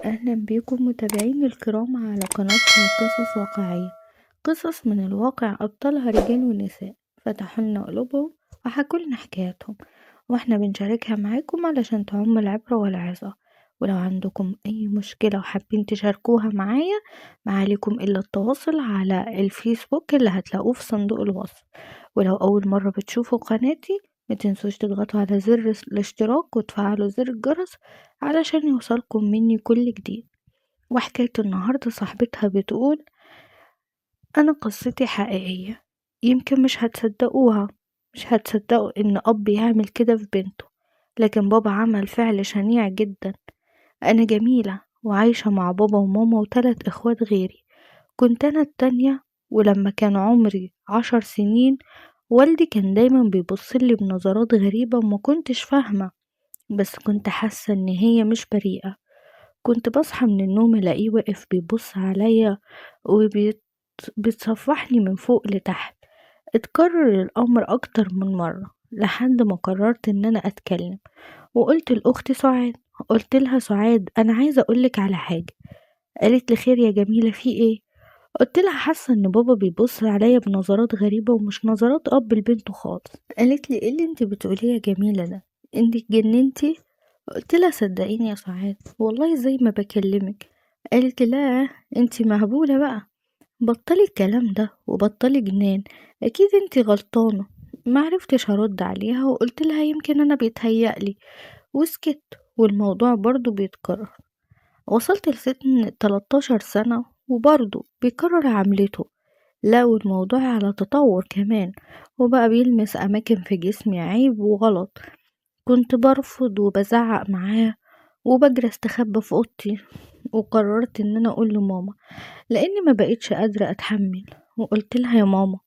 أهلا بيكم متابعين الكرام على قناتكم قصص واقعية، قصص من الواقع أبطالها رجال ونساء فتحوا لنا قلوبهم وحكوا لنا حكاياتهم، واحنا بنشاركها معاكم علشان تعم العبرة والعظة. ولو عندكم أي مشكلة وحابين تشاركوها معايا ما عليكم إلا التواصل على الفيسبوك اللي هتلاقوه في صندوق الوصف. ولو أول مرة بتشوفوا قناتي ما تنسوش تضغطوا على زر الاشتراك وتفعلوا زر الجرس علشان يوصلكم مني كل جديد. وحكاية النهاردة صاحبتها بتقول: أنا قصتي حقيقية، يمكن مش هتصدقوها، مش هتصدقوا إن أب يعمل كده في بنته، لكن بابا عمل فعل شنيع جدا. أنا جميلة وعايشة مع بابا وماما و3 إخوات غيري، كنت أنا التانية. ولما كان عمري 10 سنين والدي كان دايما بيبصلي بنظرات غريبة وما كنتش فاهمة، بس كنت حاسة ان هي مش بريئة. كنت بصحى من النوم الاقيه واقف بيبص عليا وبيتصفحني من فوق لتحت. اتكرر الامر اكتر من مرة لحد ما قررت ان انا اتكلم، وقلت لاختي سعاد، قلت لها: سعاد انا عايزة اقولك على حاجة. قالت لي: خير يا جميلة، في ايه؟ قلت لها: حاسه ان بابا بيبص عليا بنظرات غريبه ومش نظرات اب لبنته خالص. قالت لي: ايه اللي انت بتقوليه يا جميله ده؟ انت اتجننتي؟ قلت لها: صدقيني يا سعاد والله زي ما بكلمك. قالت لي: لا انت مهبوله بقى، بطلي الكلام ده وبطلي جنان، اكيد انت غلطانه. ما عرفتش ارد عليها وقلت لها: يمكن انا بيتهيألي، وسكت. والموضوع برضو بيتكرر. وصلت لسن 13 سنه وبرضه بيكرر عملته، لا والموضوع على تطور كمان، وبقى بيلمس أماكن في جسمي عيب وغلط. كنت برفض وبزعق معاه وبجري استخبى في أوضتي، وقررت إن أنا أقول لماما لأني ما بقيتش قادرة أتحمل. وقلت لها: يا ماما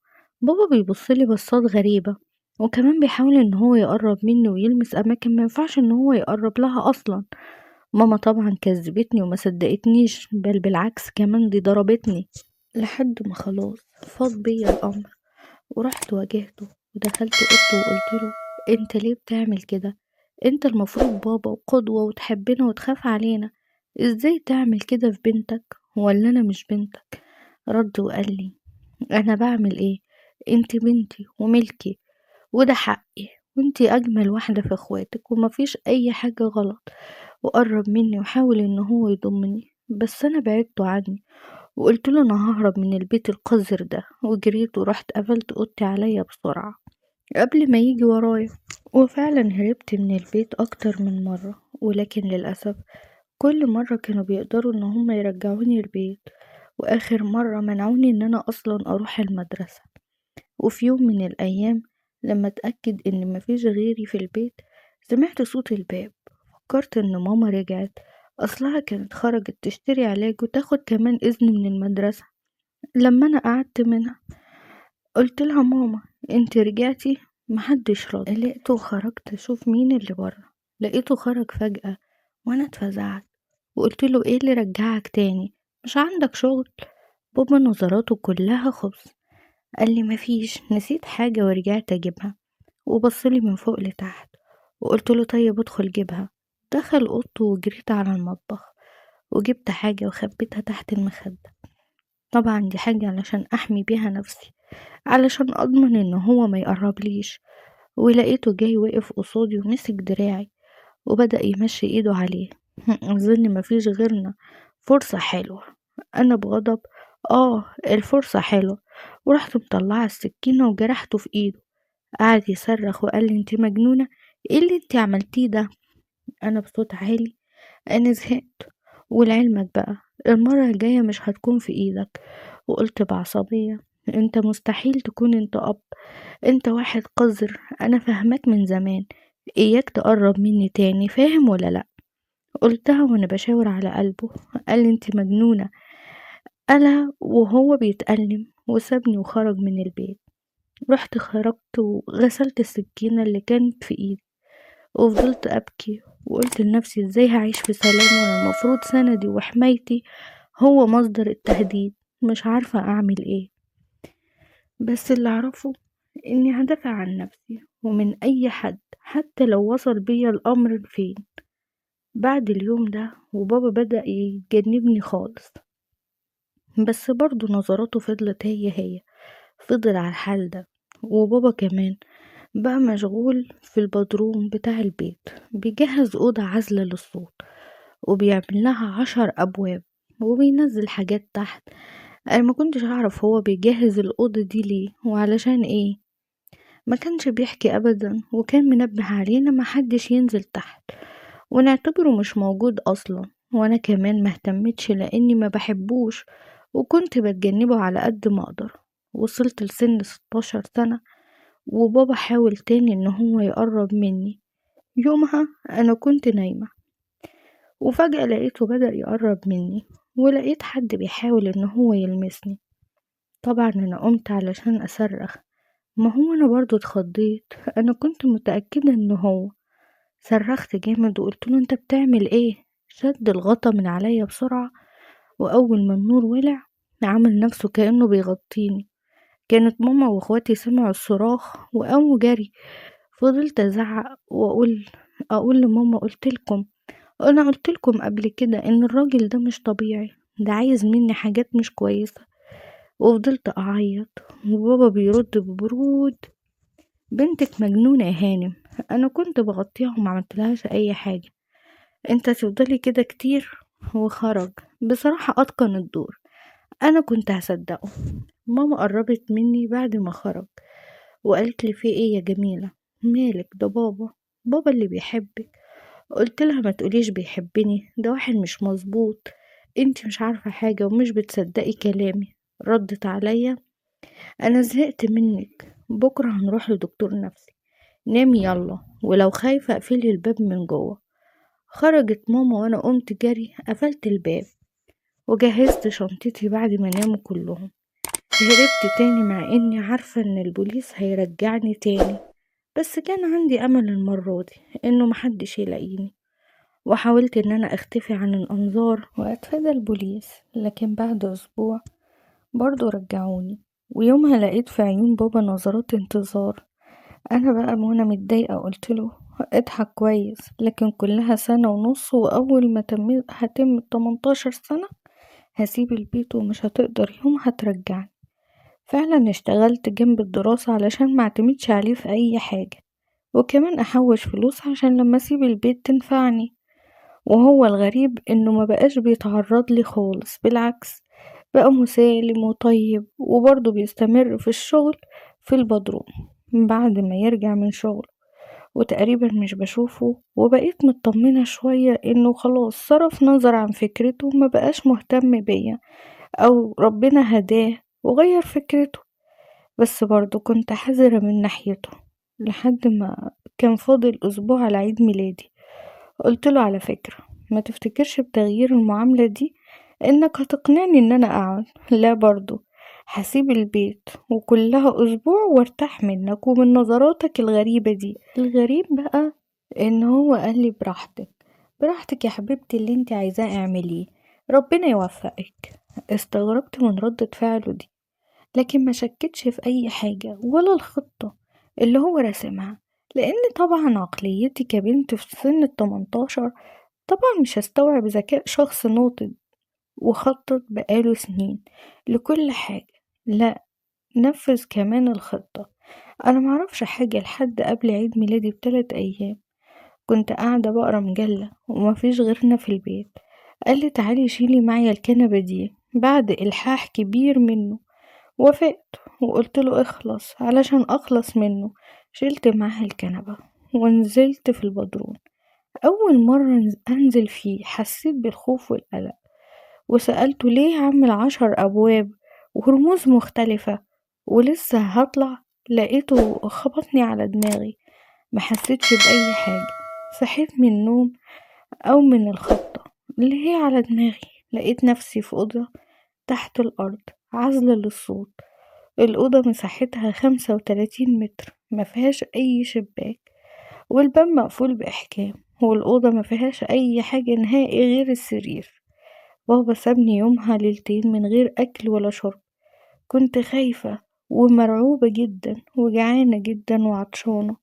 بابا بيبصلي بصات غريبة، وكمان بيحاول إن هو يقرب مني ويلمس أماكن ما ينفعش إن هو يقرب لها أصلا. ماما طبعا كذبتني وما صدقتنيش، بل بالعكس كمان دي ضربتني، لحد ما خلاص فاض بيا الامر ورحت واجهته ودخلت اوضته وقلت له: انت ليه بتعمل كده؟ انت المفروض بابا وقدوة وتحبنا وتخاف علينا، ازاي تعمل كده في بنتك؟ ولا انا مش بنتك؟ رد وقال لي: انا بعمل ايه؟ انت بنتي وملكي وده حقي، وانت اجمل واحدة في اخواتك ومفيش اي حاجة غلط. وقرب مني وحاول ان هو يضمني، بس انا بعدته عني وقلت له انا ههرب من البيت القذر ده، وجريت ورحت قفلت اوضتي عليا بسرعة قبل ما يجي ورايا. وفعلا هربت من البيت اكتر من مرة، ولكن للأسف كل مرة كانوا بيقدروا ان هم يرجعوني البيت، واخر مرة منعوني ان انا اصلا اروح المدرسة. وفي يوم من الايام لما اتأكد ان مفيش غيري في البيت سمعت صوت الباب، فكرت ان ماما رجعت، اصلها كانت خرجت تشتري علاج وتاخد كمان اذن من المدرسة. لما انا قعدت منها قلت لها: ماما انت رجعتي؟ محدش رد. قلقت وخرجت اشوف مين اللي بره، لقيته خرج فجأة وانا اتفزعت وقلت له: ايه اللي رجعك تاني؟ مش عندك شغل؟ بابا نظراته كلها خبز، قال لي: مفيش، نسيت حاجة ورجعت اجيبها. وبصلي من فوق لتحت وقلت له: طيب ادخل جيبها. دخل اوضته وجريت على المطبخ وجبت حاجة وخبيتها تحت المخدة. طبعا دي حاجة علشان احمي بيها نفسي، علشان اضمن ان هو ما يقربليش. ولقيته جاي واقف قصادي ومسك دراعي وبدأ يمشي ايده عليه. اظن مفيش غيرنا، فرصة حلوة. انا بغضب: الفرصة حلوة. ورحت مطلعة السكينة وجرحته في ايده. قعد يصرخ وقال لي: انت مجنونة، ايه اللي انت عملتيه ده؟ انا بصوت عالي: انا زهقت، ولعلمك بقى المرة الجاية مش هتكون في ايدك. وقلت بعصبية: انت مستحيل تكون انت اب، انت واحد قذر، انا فاهمك من زمان، اياك تقرب مني تاني، فاهم ولا لا؟ قلتها وانا بشاور على قلبه. قال لي: انت مجنونة. قالها وهو بيتألم وسابني وخرج من البيت. رحت خرجت وغسلت السكينة اللي كانت في ايدي وفضلت ابكي وقلت لنفسي: ازاي هعيش في سلام وانا المفروض سندي وحمايتي هو مصدر التهديد؟ مش عارفة اعمل ايه، بس اللي اعرفه اني هدافع عن نفسي ومن اي حد حتى لو وصل بيا الامر لفين. بعد اليوم ده وبابا بدأ يتجنبني خالص، بس برضو نظراته فضلت هي هي، فضل على الحال ده. وبابا كمان بقى مشغول في البدروم بتاع البيت، بيجهز أوضة عازلة للصوت وبيعمل لها 10 أبواب وبينزل حاجات تحت. أنا ما كنتش أعرف هو بيجهز الأوضة دي ليه وعلشان إيه، ما كانش بيحكي أبدا، وكان منبه علينا ما حدش ينزل تحت ونعتبره مش موجود أصلا. وأنا كمان ما اهتمتش لأني ما بحبوش وكنت بتجنبه على قد ما أقدر. وصلت لسن 16 سنة وبابا حاول تاني إن هو يقرب مني. يومها أنا كنت نايمة وفجأة لقيته بدأ يقرب مني، ولقيت حد بيحاول إن هو يلمسني. طبعا أنا قمت علشان أصرخ، ما هو أنا برضو اتخضيت، أنا كنت متأكدة إن هو. صرخت جامد وقلت له أنت بتعمل إيه؟ شد الغطا من عليا بسرعة، وأول ما النور ولع عمل نفسه كأنه بيغطيني. كانت ماما واخواتي سمعوا الصراخ وقاموا جري. فضلت ازعق واقول لماما قلتلكم، انا قلتلكم قبل كده ان الراجل ده مش طبيعي، ده عايز مني حاجات مش كويسة. وفضلت اعيط وبابا بيرد ببرود، بنتك مجنونة يا هانم، انا كنت بغطيها وما عملتلهاش اي حاجة، انت تفضلي كده كتير. وخرج. بصراحة اتقن الدور، انا كنت هصدقه. ماما قربت مني بعد ما خرج وقالت لي في ايه يا جميلة، مالك؟ ده بابا، بابا اللي بيحبك. قلت لها ما تقوليش بيحبني، ده واحد مش مظبوط، انت مش عارفة حاجة ومش بتصدقي كلامي. ردت عليا انا زهقت منك، بكرة هنروح لدكتور نفسي، نامي يلا، ولو خايفة اقفلي الباب من جوه. خرجت ماما وانا قمت جري قفلت الباب وجهزت شنطتي بعد ما ناموا كلهم. هربت تاني مع اني عارفة ان البوليس هيرجعني تاني، بس كان عندي امل المرة دي انه محدش يلاقيني، وحاولت ان انا اختفي عن الانظار واتفادى البوليس. لكن بعد اسبوع برضو رجعوني، ويومها لقيت في عيون بابا نظرات انتظار. انا بقى وانا متضايقة قلت له اضحك كويس، لكن كلها 1.5 سنة، واول ما هتم 18 سنة هسيب البيت ومش هتقدر يوم هترجعني. فعلا اشتغلت جنب الدراسة علشان ما اعتمدش عليه في اي حاجة، وكمان احوش فلوس عشان لما اسيب البيت تنفعني. وهو الغريب انه ما بقاش بيتعرض لي خالص، بالعكس بقى مسالم وطيب، وبرضه بيستمر في الشغل في البدروم بعد ما يرجع من شغله، وتقريبا مش بشوفه. وبقيت مطمنة شوية انه خلاص صرف نظر عن فكرته وما بقاش مهتم بيا، او ربنا هداه وغير فكرته. بس برضو كنت حذرة من ناحيته لحد ما كان فاضل اسبوع على عيد ميلادي. قلت له على فكرة ما تفتكرش بتغيير المعاملة دي انك هتقنعني ان انا اقعد، لا برضو هسيب البيت وكلها اسبوع وارتاح منك ومن نظراتك الغريبة دي. الغريب بقى ان هو قال لي براحتك، براحتك يا حبيبتي، اللي انت عايزاه اعمليه، ربنا يوفقك. استغربت من ردة فعله دي، لكن ما شكتش في اي حاجة ولا الخطة اللي هو راسمها، لان طبعا عقليتي كبنت في سن 18 طبعا مش هستوعب ذكاء شخص ناضج وخطط بقاله سنين لكل حاجة، لا نفذ كمان الخطة. انا معرفش حاجة لحد قبل عيد ميلادي ب3 ايام. كنت قاعدة بقرا مجلة ومفيش غيرنا في البيت. قال لي تعالي شيلي معايا الكنبة دي، بعد إلحاح كبير منه وافقت وقلت له اخلص علشان اخلص منه. شلت معاها الكنبة ونزلت في البدرون. اول مرة انزل فيه حسيت بالخوف والقلق، وسألته ليه عامل 10 ابواب ورموز مختلفة ولسه هطلع؟ لقيته خبطني على دماغي، ما حسيتش بأي حاجة. صحيت من النوم او من الخبطة اللي هي على دماغي، لقيت نفسي في أوضة تحت الأرض عازلة للصوت. الأوضة مساحتها 35 متر، ما فيهاش أي شباك، والباب مقفول بإحكام، والأوضة ما فيهاش أي حاجة نهائي غير السرير. بابا سابني يومها ليلتين من غير أكل ولا شرب. كنت خايفة ومرعوبة جدا وجعانة جدا وعطشانة،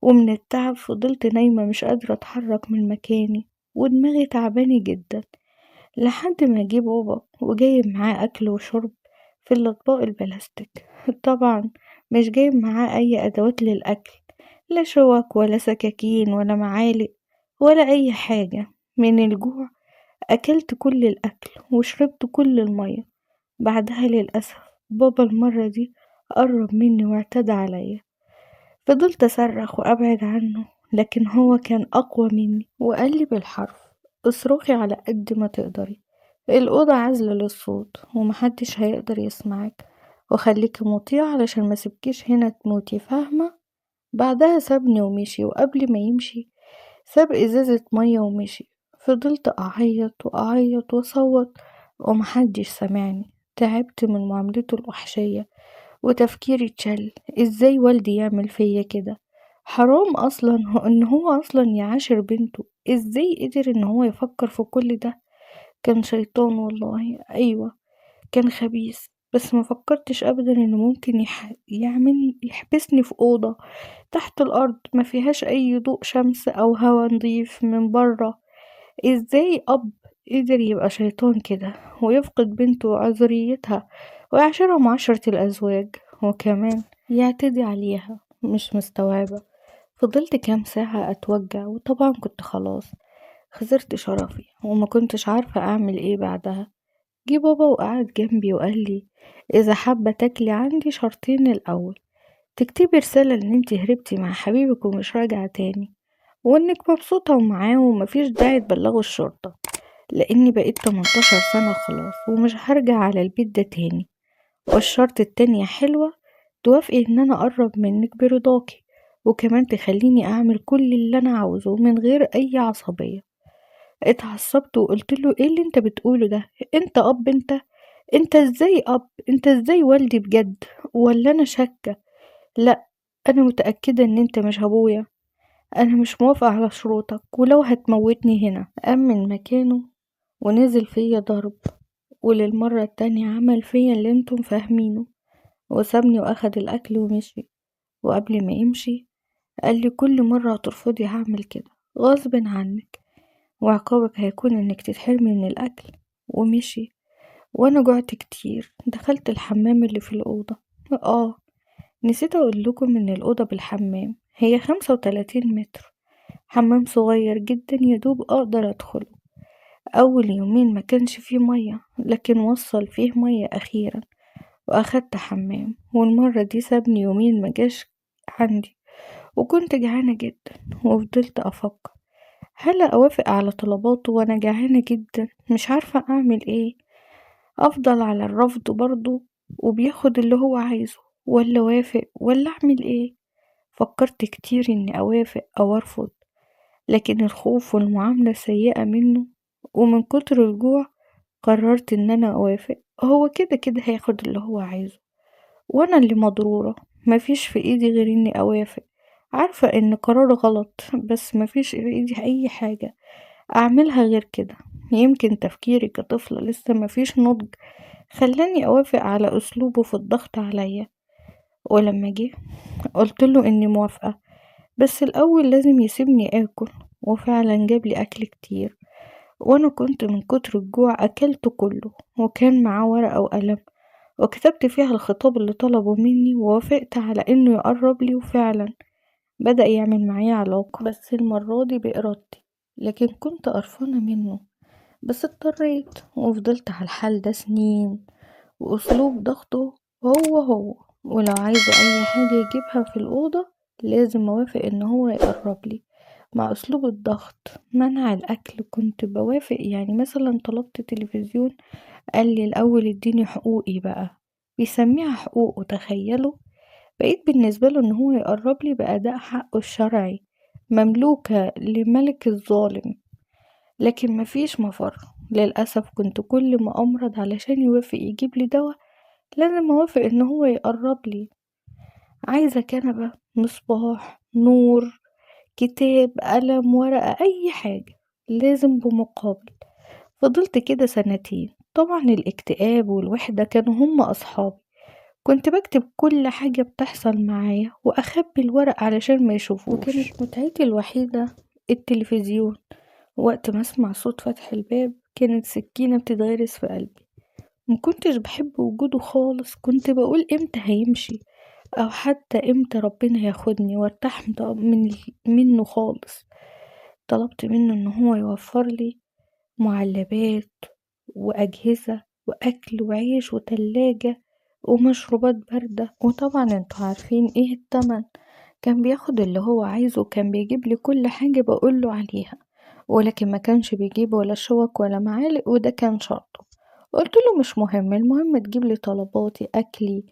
ومن التعب فضلت نايمة مش قادرة أتحرك من مكاني، ودماغي تعبانة جدا، لحد ما جه بابا وجايب معاه أكل وشرب في الأطباق البلاستيك. طبعا مش جايب معاه أي أدوات للأكل، لا شوك ولا سكاكين ولا معالق ولا أي حاجة. من الجوع أكلت كل الأكل وشربت كل المية. بعدها للأسف بابا المرة دي قرب مني واعتدى عليا. فضلت أصرخ وأبعد عنه، لكن هو كان أقوى مني وقال لي بالحرف اصرخي على قد ما تقدري، الأوضة عازلة للصوت ومحدش هيقدر يسمعك، وخليكي مطيعة علشان ما سيبكيش هنا تموتي، فاهمة؟ بعدها سابني ومشي، وقبل ما يمشي ساب ازازة مية ومشي. فضلت اعيط واعيط واصوت ومحدش سمعني. تعبت من معاملته الوحشية وتفكيري اتشل، ازاي والدي يعمل فيا كده؟ حرام اصلا ان هو اصلا يعاشر بنته، ازاي قدر ان هو يفكر في كل ده؟ كان شيطان والله، ايوه كان خبيث، بس ما فكرتش ابدا انه ممكن يعمل يحبسني في اوضه تحت الارض ما فيهاش اي ضوء شمس او هوا نضيف من بره. ازاي اب قدر يبقى شيطان كده ويفقد بنته عذريتها ويعاشرها معاشرة الازواج وكمان يعتدي عليها؟ مش مستوعبة. فضلت كام ساعة اتوجع، وطبعا كنت خلاص خسرت شرفي وما كنتش عارفة اعمل ايه. بعدها جه بابا وقعد جنبي وقال لي اذا حابة تاكلي عندي شرطين، الاول تكتبي رسالة ان انتي هربتي مع حبيبك ومش راجعة تاني، وانك مبسوطة ومعاه ومفيش داعي تبلغوا الشرطة، لاني بقيت 18 سنة خلاص ومش هرجع على البيت ده تاني. والشرط التانية حلوة، توافقي ان انا اقرب منك برضاكي، وكمان تخليني اعمل كل اللي انا عاوزه من غير اي عصبية. اتعصبت وقلت له ايه اللي انت بتقوله ده؟ انت اب؟ انت ازاي اب؟ انت ازاي والدي بجد؟ ولا انا شاكة؟ لا انا متأكدة ان انت مش ابويا، انا مش موافقة على شروطك ولو هتموتني هنا. قام من مكانه ونزل فيا ضرب، وللمرة التانية عمل فيا اللي انتم فاهمينه، وسابني واخد الاكل ومشي. وقبل ما يمشي قال لي كل مرة هترفضي هعمل كده غصب عنك، وعقابك هيكون انك تتحرمي من الاكل. ومشي. وانا جعت كتير، دخلت الحمام اللي في الاوضة. نسيت اقول لكم ان الاوضة بالحمام هي 35 متر، حمام صغير جدا يدوب اقدر ادخله. اول يومين ما كانش فيه مية، لكن وصل فيه مية اخيرا واخدت حمام. والمرة دي سابني يومين ما جاش عندي، وكنت جعانة جدا. وفضلت افكر هل اوافق على طلباته وانا جعانة جدا مش عارفة اعمل ايه؟ افضل على الرفض برضو وبياخد اللي هو عايزه، ولا وافق ولا اعمل ايه؟ فكرت كتير اني اوافق او ارفض، لكن الخوف والمعاملة السيئة منه ومن كتر الجوع قررت ان انا اوافق. هو كده كده هياخد اللي هو عايزه وانا اللي مضرورة، مفيش في ايدي غير اني اوافق. عارفة ان قرار غلط، بس مفيش في ايدي اي حاجة اعملها غير كده. يمكن تفكيري كطفلة لسه مفيش نضج خلاني اوافق على اسلوبه في الضغط عليا. ولما جه قلت له اني موافقة، بس الاول لازم يسيبني اكل. وفعلا جاب لي اكل كتير، وانا كنت من كتر الجوع اكلته كله. وكان معاه ورقة وقلم وكتبت فيها الخطاب اللي طلبه مني، ووافقت على انه يقرب لي. وفعلا بدأ يعمل معايا علاقة، بس المرة دي بإرادتي، لكن كنت قرفانة منه بس اضطريت. وفضلت على الحال ده سنين، وأسلوب ضغطه هو هو، ولو عايزة أي حاجة يجيبها في الأوضة لازم أوافق إن هو يقرب لي. مع أسلوب الضغط منع الأكل كنت بوافق. يعني مثلا طلبت تلفزيون، قال لي الأول اديني حقوقي بقى، بيسميها حقوقه، تخيلوا. بقيت بالنسبة له ان هو يقرب لي بأداء حقه الشرعي، مملوكة لملك الظالم. لكن مفيش مفر للأسف. كنت كل ما أمرض علشان يوافق يجيب لي دواء لازم أوافق ان هو يقرب لي. عايزة كنبة، مصباح، نور، كتاب، قلم، ورقة، أي حاجة، لازم بمقابل. فضلت كده سنتين. طبعا الاكتئاب والوحدة كانوا هم أصحابي. كنت بكتب كل حاجة بتحصل معايا وأخبي الورق علشان ما يشوفوش. وكانت متعتي الوحيدة التلفزيون، وقت ما اسمع صوت فتح الباب كانت سكينة بتتغرس في قلبي. مكنتش بحب وجوده خالص، كنت بقول امتى هيمشي او حتى امتى ربنا ياخدني وارتاح منه خالص. طلبت منه ان هو يوفر لي معلبات واجهزة واكل وعيش وتلاجة ومشروبات باردة، وطبعا انتوا عارفين ايه التمن. كان بياخد اللي هو عايزه وكان بيجيب لي كل حاجة بقوله عليها، ولكن ما كانش بيجيب ولا شوك ولا معالق، وده كان شرطه. قلت له مش مهم، المهم تجيب لي طلباتي، اكلي،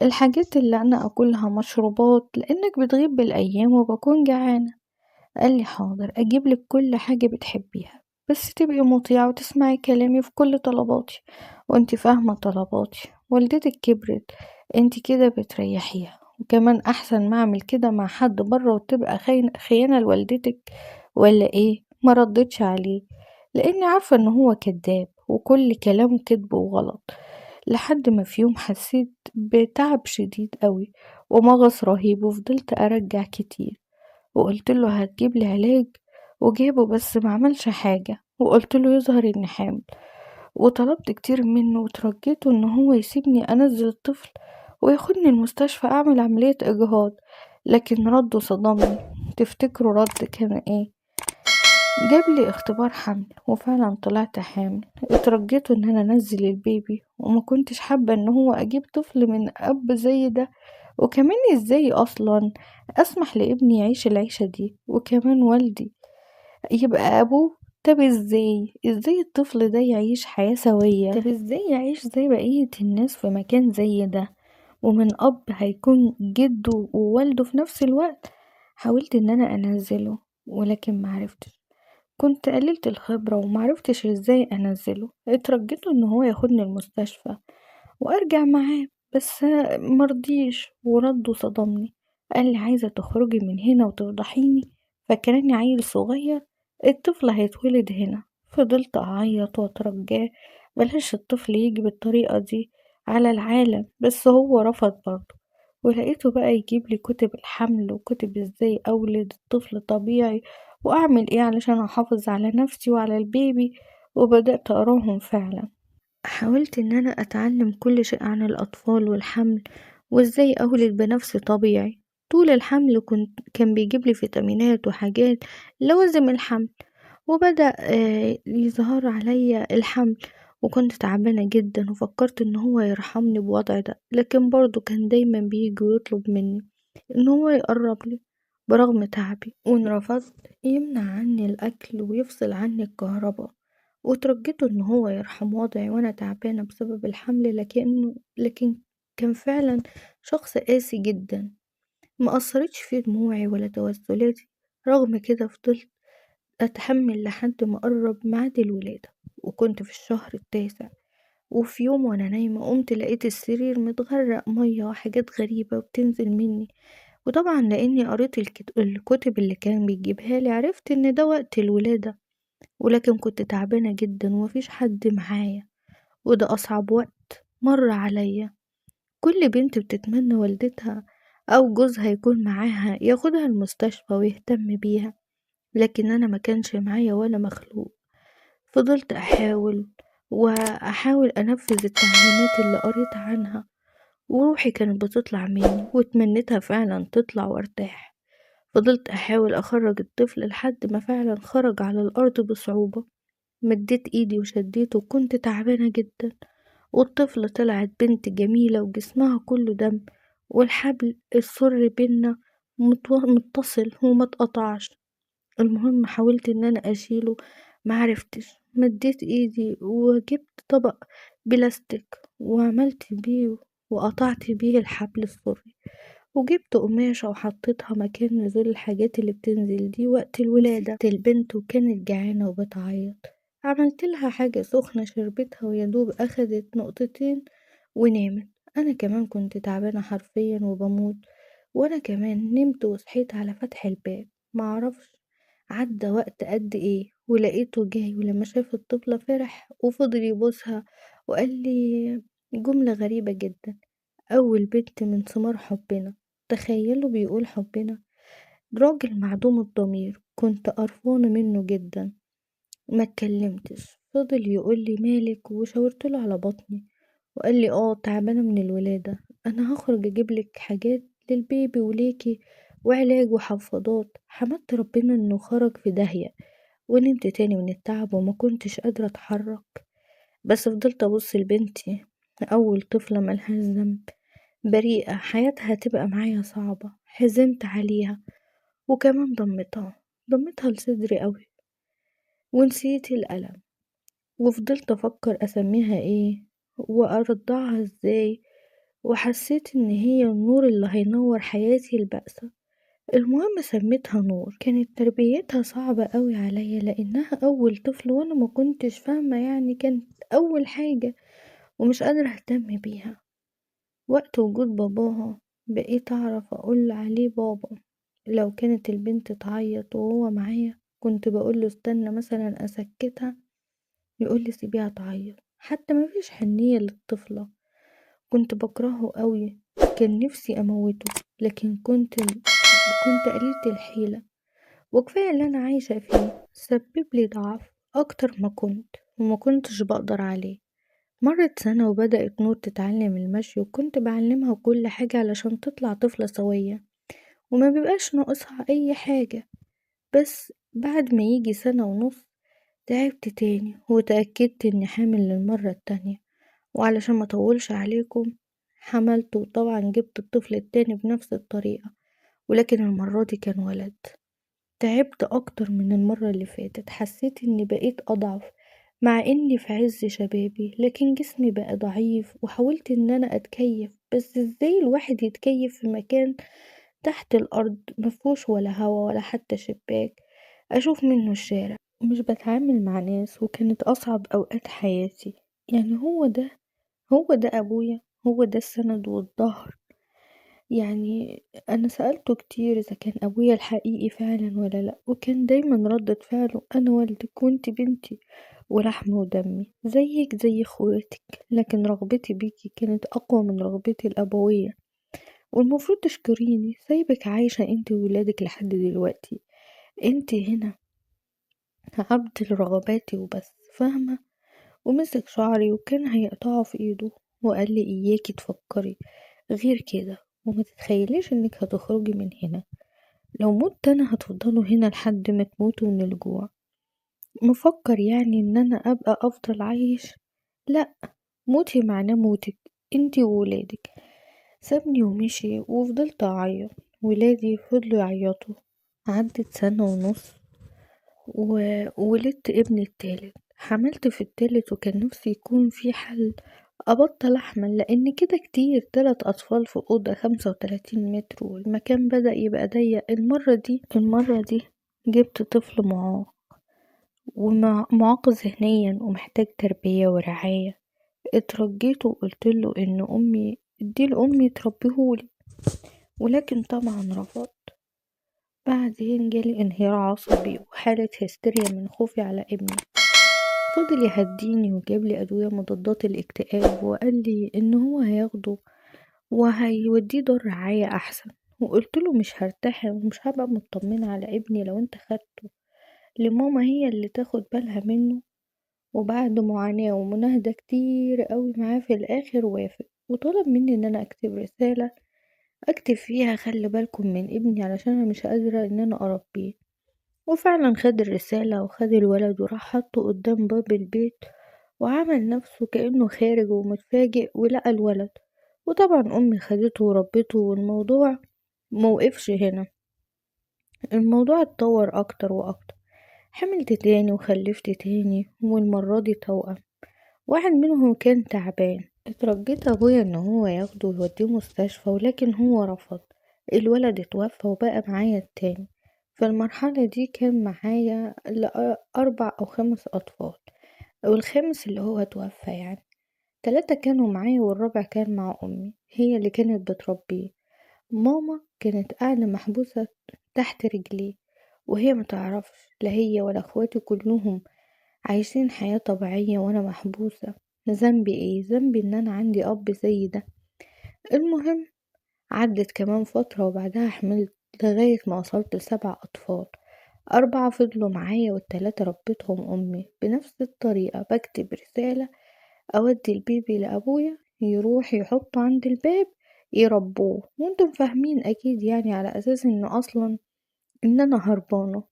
الحاجات اللي انا اكلها، مشروبات، لانك بتغيب بالايام وبكون جعانة. قال لي حاضر اجيب لك كل حاجة بتحبيها، بس تبقي مطيعة وتسمعي كلامي في كل طلباتي، وانت فاهمة طلباتي، والدتك كبرت، انت كده بتريحيها، وكمان احسن ما اعمل كده مع حد بره وتبقى خيانة لوالدتك ولا ايه. ما ردتش عليه لاني عارفة ان هو كذاب وكل كلامه كذب وغلط. لحد ما في يوم حسيت بتعب شديد قوي ومغص رهيب، وفضلت ارجع كتير، وقلت له هتجيب لي علاج، وجابه بس ما عملش حاجة، وقلت له يظهر اني حامل، وطلبت كتير منه وترجيته ان هو يسيبني انزل الطفل وياخدني المستشفى اعمل عملية اجهاض، لكن رده صدمني. تفتكروا رد كان ايه؟ جاب لي اختبار حمل وفعلا طلعت حامل. اترجيته ان انا انزل البيبي، وما كنتش حابة ان هو اجيب طفل من اب زي ده، وكمان ازاي اصلا اسمح لابني يعيش العيشة دي، وكمان والدي يبقى ابوه. طب ازاي الطفل ده يعيش حياة سوية؟ طب ازاي يعيش زي بقية الناس في مكان زي ده، ومن اب هيكون جده ووالده في نفس الوقت؟ حاولت ان انا انزله ولكن معرفتش، كنت قللت الخبرة ومعرفتش ازاي انزله. اترجيته ان هو ياخدني المستشفى وارجع معاه، بس مرضيش، ورده صدمني. قال لي عايزة تخرجي من هنا وتفضحيني، فاكراني عيل صغير؟ الطفل هيتولد هنا. فضلت اعيط واترجاه بلاش الطفل يجي بالطريقة دي على العالم، بس هو رفض برضه. ولقيته بقى يجيب لي كتب الحمل وكتب ازاي اولد الطفل طبيعي واعمل ايه علشان احافظ على نفسي وعلى البيبي، وبدأت اقراهم فعلا. حاولت ان انا اتعلم كل شيء عن الاطفال والحمل وازاي اولد بنفسي طبيعي. طول الحمل كان بيجيب لي فيتامينات وحاجات لوازم الحمل، وبدأ يظهر عليا الحمل، وكنت تعبانة جدا، وفكرت ان هو يرحمني بوضع ده، لكن برضو كان دايما بيجي ويطلب مني ان هو يقرب لي برغم تعبي، وان رفضت يمنع عني الاكل ويفصل عني الكهرباء. وترجيته ان هو يرحم وضعي وانا تعبانة بسبب الحمل، لكن كان فعلا شخص قاسي جدا، ما اثرتش فيه دموعي ولا توسلاتي. رغم كده فضلت اتحمل لحد ما قرب ميعاد الولادة، وكنت في الشهر 9. وفي يوم وانا نايمة قمت لقيت السرير متغرق مية وحاجات غريبة بتنزل مني، وطبعا لاني قريت الكتب اللي كان بيجيبها لي عرفت ان ده وقت الولادة، ولكن كنت تعبانة جدا ومفيش حد معايا، وده اصعب وقت مر عليا. كل بنت بتتمنى والدتها او جوزها يكون معاها ياخدها المستشفى ويهتم بيها، لكن انا ما كانش معايا ولا مخلوق. فضلت احاول واحاول انفذ التعليمات اللي قريت عنها، وروحي كانت بتطلع مني وتمنيتها فعلا تطلع وارتاح. فضلت احاول اخرج الطفل لحد ما فعلا خرج على الارض بصعوبة. مديت ايدي وشديته وكنت تعبانة جدا، والطفل طلعت بنت جميلة وجسمها كله دم، والحبل السري بينا متصل وما اتقطعش. المهم حاولت ان انا اشيله معرفتش، مديت ايدي وجبت طبق بلاستيك وعملت بيه وقطعت بيه الحبل السري، وجبت قماشة وحطيتها مكان نزول الحاجات اللي بتنزل دي وقت الولادة. البنت وكانت جعانة وبتعيط، عملت لها حاجة سخنة شربتها ويدوب اخدت نقطتين ونامت. انا كمان كنت تعبانة حرفيا وبموت، وانا كمان نمت وصحيت على فتح الباب. معرفش عدى وقت قد ايه ولقيته جاي، ولما شاف الطفلة فرح وفضل يبوسها وقال لي جملة غريبة جدا: اول بنت من ثمار حبنا. تخيلوا بيقول حبنا! راجل معدوم الضمير، كنت قرفانة منه جدا. ما اتكلمتش، فضل يقول لي مالك، وشاورت له على بطني وقال لي تعبانة من الولادة، انا هخرج اجيب لك حاجات للبيبي وليكي وعلاج وحفاضات. حمدت ربنا انه خرج في داهية، ونمت تاني من التعب وما كنتش قادرة اتحرك، بس فضلت ابص لبنتي، اول طفلة ملهاش ذنب، بريئة، حياتها هتبقى معايا صعبة. حزنت عليها وكمان ضمتها لصدري قوي، ونسيت الألم، وفضلت افكر اسميها ايه وارضعها ازاي، وحسيت ان هي النور اللي هينور حياتي البأسة. المهم سميتها نور. كانت تربيتها صعبة قوي عليا لانها اول طفل وانا ما كنتش فاهمة، يعني كانت اول حاجة ومش قادرة اهتم بيها. وقت وجود باباها بقيت اعرف اقول عليه بابا، لو كانت البنت تعيط وهو معايا كنت بقول له استنى مثلا اسكتها، يقول لي سيبيها تعيط، حتى ما فيش حنية للطفلة. كنت بكرهه قوي، كان نفسي اموته، لكن كنت قليلة الحيلة، وكفاية اللي انا عايشة فيه سبب لي ضعف اكتر ما كنت، وما كنتش بقدر عليه. مرت سنة وبدأت نور تتعلم المشي، وكنت بعلمها كل حاجة علشان تطلع طفلة سوية وما بيبقاش ناقصها اي حاجة. بس بعد ما يجي 1.5 سنة تعبت تاني، وتأكدت اني حامل للمرة التانية، وعلشان ما اطولش عليكم حملت، وطبعا جبت الطفل التاني بنفس الطريقة، ولكن المرة دي كان ولد. تعبت اكتر من المرة اللي فاتت، حسيت اني بقيت اضعف مع اني في عز شبابي، لكن جسمي بقى ضعيف، وحاولت ان انا اتكيف، بس ازاي الواحد يتكيف في مكان تحت الارض مفهوش ولا هوا ولا حتى شباك اشوف منه الشارع، مش بتعامل مع ناس، وكانت اصعب اوقات حياتي. يعني هو ده ابويا، هو ده السند والظهر. يعني انا سألته كتير اذا كان ابويا الحقيقي فعلا ولا لا، وكان دايما ردة فعله انا والدك وانت بنتي ولحم ودمي زيك زي اخواتك، لكن رغبتي بيكي كانت اقوى من رغبتي الابوية، والمفروض تشكريني سايبك عايشة انت وولادك لحد دلوقتي، انت هنا عبد لرغباتي وبس، فاهمة؟ ومسك شعري وكان هيقطعه في ايده، وقال لي اياكي تفكري غير كده، وما تتخيليش انك هتخرجي من هنا، لو مت انا هتفضلوا هنا لحد ما تموتوا من الجوع. مفكر يعني ان انا ابقى افضل عايش؟ لا، موتي معناه موتك انتي وولادك. سابني ومشي، وفضلت اعيط، ولادي فضلوا يعيطوا. عدت 1.5 سنة وولدت ابني التالت. حملت في التالت، وكان نفسي يكون في حل ابطل احمل، لان كده كتير، 3 اطفال في اوضة 35 متر، والمكان بدأ يبقى ضيق. المرة دي جبت طفل معاق، ومعاق ذهنيا ومحتاج تربية ورعاية. اترجيته وقلت له ان امي ادي لامي تربيهولي، ولكن طبعا رفض. بعدين جالي انهيار عصبي وحالة هستيريا من خوفي على ابني. فضل يهديني وجاب لي ادوية مضادات الاكتئاب، وقال لي ان هو هياخده وهيوديه دار رعاية احسن. وقلت له مش هرتاح ومش هبقى مطمنة على ابني لو انت خدته، لماما هي اللي تاخد بالها منه. وبعد معاناة ومناهدة كتير قوي معاه في الاخر وافق، وطلب مني ان انا اكتب رسالة اكتب فيها خلي بالكم من ابني علشان انا مش قادرة ان انا اربيه. وفعلا خد الرسالة وخد الولد وراح حطه قدام باب البيت، وعمل نفسه كأنه خارج ومتفاجئ ولقى الولد. وطبعا امي خدته وربته، والموضوع موقفش هنا، الموضوع اتطور اكتر واكتر. حملت تاني وخلفت تاني، والمرة دي توأم، واحد منهم كان تعبان. اترجيت ابويا ان هو ياخده ويوديه مستشفى، ولكن هو رفض. الولد اتوفى وبقى معايا التاني. في المرحلة دي كان معايا 4 أو 5 أطفال، والخامس اللي هو اتوفى. يعني 3 كانوا معايا والرابع كان مع أمي، هي اللي كانت بتربيه. ماما كانت قاعدة محبوسة تحت رجليه، وهي ما تعرفش، لا هي ولا اخواتي كلهم عايشين حياة طبيعية وانا محبوسة. ذنبي ايه؟ ذنبي ان انا عندي اب زي ده. المهم عدت كمان فترة وبعدها حملت لغاية ما وصلت ل7 اطفال، 4 فضلوا معايا وال3 ربتهم أمي بنفس الطريقة، بكتب رسالة أودي البيبي لأبويا يروح يحطه عند الباب يربوه، وانتم فاهمين أكيد يعني على أساس إنه أصلا إن أنا هربانة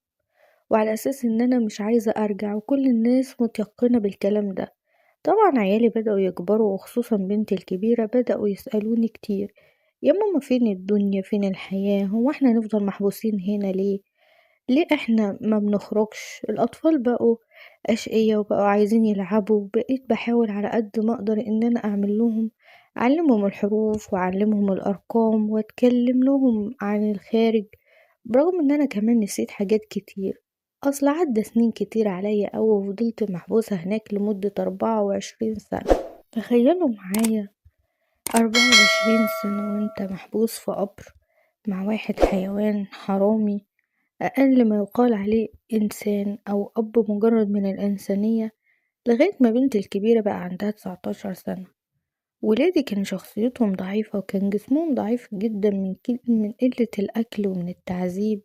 وعلى أساس إن أنا مش عايزة أرجع، وكل الناس متيقنة بالكلام ده. طبعا عيالي بدأوا يكبروا وخصوصا بنتي الكبيرة بدأوا يسألوني كتير، يا ماما فين الدنيا فين الحياة، هو احنا نفضل محبوسين هنا ليه، ليه احنا ما بنخرجش، الأطفال بقوا أشقية وبقوا عايزين يلعبوا. بقيت بحاول على قد ما أقدر إن أنا أعمل لهم، أعلمهم الحروف وأعلمهم الأرقام وأتكلم لهم عن الخارج، برغم إن أنا كمان نسيت حاجات كتير، أصل عدى سنين كتير عليا أوي وفضلت محبوسة هناك لمدة 24 سنة. تخيلوا معايا 24 سنة وانت محبوس في قبر مع واحد حيوان حرامي أقل ما يقال عليه إنسان أو أب مجرد من الإنسانية، لغاية ما بنتي الكبيرة بقى عندها 19 سنة. ولادي كان شخصيتهم ضعيفة وكان جسمهم ضعيف جدا من قلة الأكل ومن التعذيب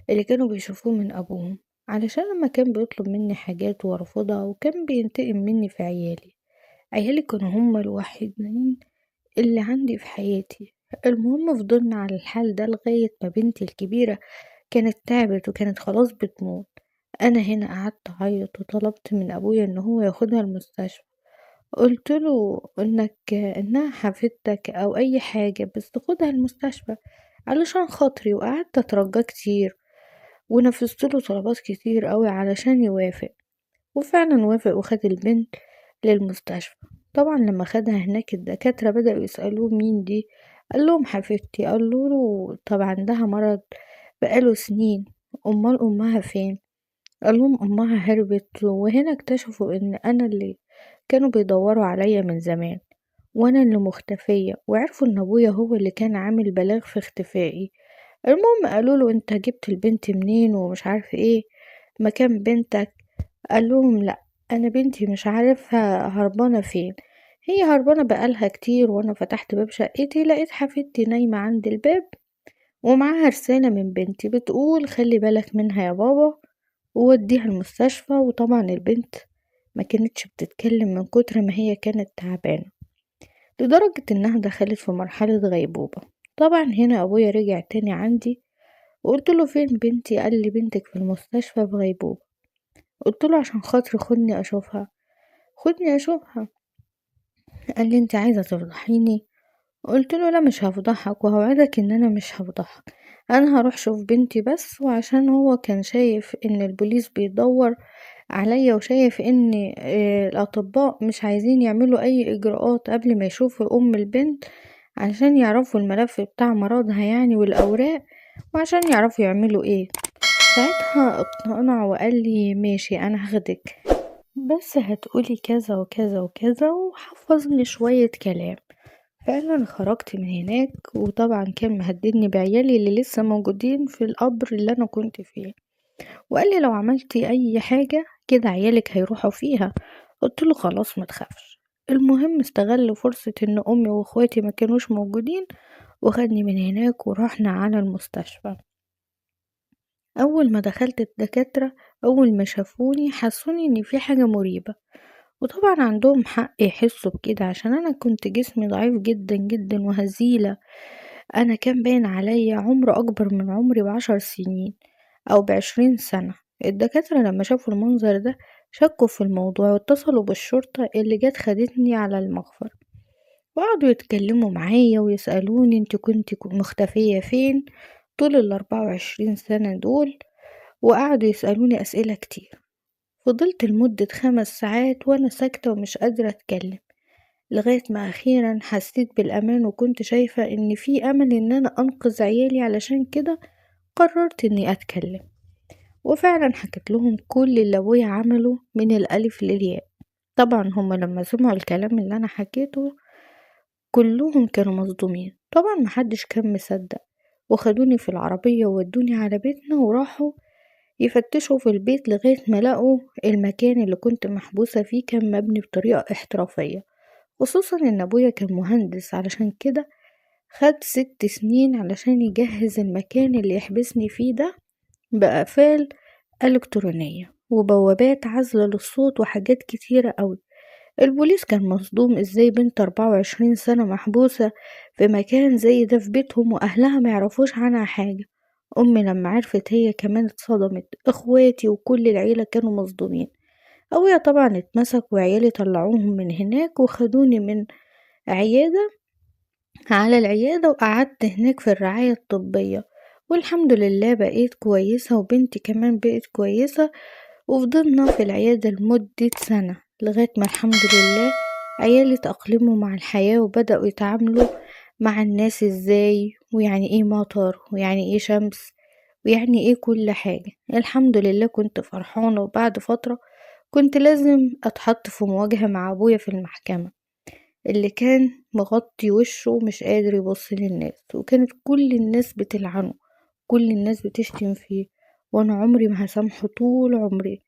اللي كانوا بيشوفوه من أبوهم، علشان لما كان بيطلب مني حاجات وارفضها وكان بينتقم مني في عيالي. عيالي كانوا هم الوحيدين اللي عندي في حياتي. المهم فضلنا على الحال ده لغاية ما بنتي الكبيرة كانت تعبت وكانت خلاص بتموت. أنا هنا قعدت أعيط وطلبت من أبويا إن هو ياخدها المستشفى، قلت له إنها حفيدتك أو أي حاجة بس خدها المستشفى علشان خاطري، وقعدت أترجاه كتير ونفذت له طلبات كتير قوي علشان يوافق، وفعلا وافق وخد البنت للمستشفى. طبعا لما خدها هناك الدكاترة بدأوا يسألوه مين دي، قال لهم حفيدتي، قالوا له طب عندها مرض بقاله سنين، أمال أمها فين؟ قال لهم أمها هربت. وهنا اكتشفوا إن أنا اللي كانوا بيدوروا عليا من زمان وأنا اللي مختفية، وعرفوا إن أبويا هو اللي كان عامل بلاغ في اختفائي. المهم قالوا له أنت جبت البنت منين ومش عارف إيه مكان بنتك، قال لهم لأ أنا بنتي مش عارفها هربانة فين، هي هربانة بقالها كتير، وأنا فتحت باب شقتي لقيت حفيدتي نايمة عند الباب ومعاها رسالة من بنتي بتقول خلي بالك منها يا بابا ووديها المستشفى. وطبعا البنت ما كانتش بتتكلم من كتر ما هي كانت تعبانة لدرجة انها دخلت في مرحلة غيبوبة. طبعا هنا ابويا رجع تاني عندي وقلت له فين بنتي، قال لي بنتك في المستشفى في غيبوبة. قلت له عشان خاطري خدني اشوفها، خدني اشوفها. قال لي انت عايزة تفضحيني؟ قلت له لا مش هفضحك وهوعدك ان انا مش هفضحك، انا هروح اشوف بنتي بس. وعشان هو كان شايف ان البوليس بيدور عليا وشايف ان الاطباء مش عايزين يعملوا اي اجراءات قبل ما يشوفوا ام البنت علشان يعرفوا الملف بتاع مرضها يعني والاوراق وعشان يعرفوا يعملوا ايه. ساعتها اقتنع وقال لي ماشي انا هاخدك بس هتقولي كذا وكذا وكذا، وحفظني شوية كلام. فعلا خرجت من هناك، وطبعا كان مهددني بعيالي اللي لسه موجودين في القبر اللي انا كنت فيه، وقال لي لو عملتي اي حاجة كده عيالك هيروحوا فيها. قلت له خلاص ما تخافش. المهم استغل فرصة ان امي واخواتي ما كانوش موجودين وخدني من هناك ورحنا على المستشفى. اول ما دخلت الدكاترة اول ما شافوني حسوني ان في حاجة مريبة، وطبعا عندهم حق يحسوا بكده عشان انا كنت جسمي ضعيف جدا جدا وهزيلة. انا كان باين عليا عمر اكبر من عمري ب10 سنين او ب20 سنة. الدكاترة لما شافوا المنظر ده شكوا في الموضوع واتصلوا بالشرطة اللي جت خدتني على المخفر، وقعدوا يتكلموا معايا ويسألوني انت كنت مختفية فين طول 24 سنة دول، وقعدوا يسألوني أسئلة كتير. فضلت لمدة 5 ساعات وأنا ساكتة ومش قادرة أتكلم، لغاية ما أخيرا حسيت بالأمان وكنت شايفة إن في أمل إن أنا أنقذ عيالي، علشان كده قررت إني أتكلم. وفعلا حكيت لهم كل اللي أبويا عمله من الألف للياء. طبعا هما لما سمعوا الكلام اللي أنا حكيته كلهم كانوا مصدومين، طبعا محدش كان مصدق، وخدوني في العربية وودوني على بيتنا وراحوا يفتشوا في البيت لغاية ما لقوا المكان اللي كنت محبوسة فيه كان مبني بطريقة احترافية، خصوصا ان ابويا كان مهندس، علشان كده خد 6 سنين علشان يجهز المكان اللي يحبسني فيه ده بأقفال إلكترونية وبوابات عازلة للصوت وحاجات كتيرة قوي. البوليس كان مصدوم، ازاي بنت 24 سنة محبوسة في مكان زي ده في بيتهم واهلها ما يعرفوش عنها حاجة. امي لما عرفت هي كمان اتصدمت، اخواتي وكل العيلة كانوا مصدومين. ابويا طبعا اتمسك وعيالي طلعوهم من هناك وخدوني من عيادة على العيادة، وقعدت هناك في الرعاية الطبية، والحمد لله بقيت كويسة وبنتي كمان بقت كويسة. وفضلنا في العيادة لمدة سنة لغاية ما الحمد لله عيالي تأقلموا مع الحياة وبدأوا يتعاملوا مع الناس ازاي، ويعني ايه مطر، ويعني ايه شمس، ويعني ايه كل حاجة. الحمد لله كنت فرحانة. وبعد فترة كنت لازم اتحط في مواجهة مع ابويا في المحكمة، اللي كان مغطي وشه ومش قادر يبص للناس، وكانت كل الناس بتلعنه، كل الناس بتشتم فيه، وانا عمري ما هسامحه طول عمري،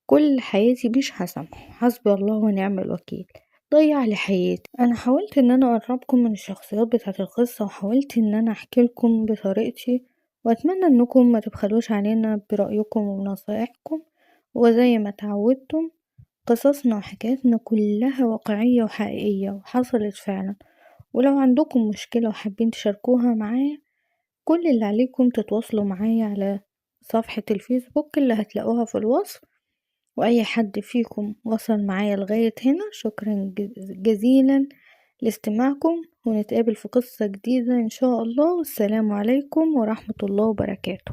كل حياتي مش هسامحه، حسبي الله ونعم الوكيل، ضيع لي حياتي. انا حاولت ان انا اقربكم من الشخصيات بتاعه القصة، وحاولت ان انا احكي لكم بطريقتي، واتمنى انكم ما تبخلوش علينا برأيكم ونصائحكم. وزي ما تعودتم قصصنا وحكاياتنا كلها واقعية وحقيقية وحصلت فعلا، ولو عندكم مشكلة وحابين تشاركوها معايا كل اللي عليكم تتواصلوا معايا على صفحة الفيسبوك اللي هتلاقوها في الوصف. وأي حد فيكم وصل معايا لغاية هنا شكرا جزيلا لاستماعكم، ونتقابل في قصة جديدة إن شاء الله. والسلام عليكم ورحمة الله وبركاته.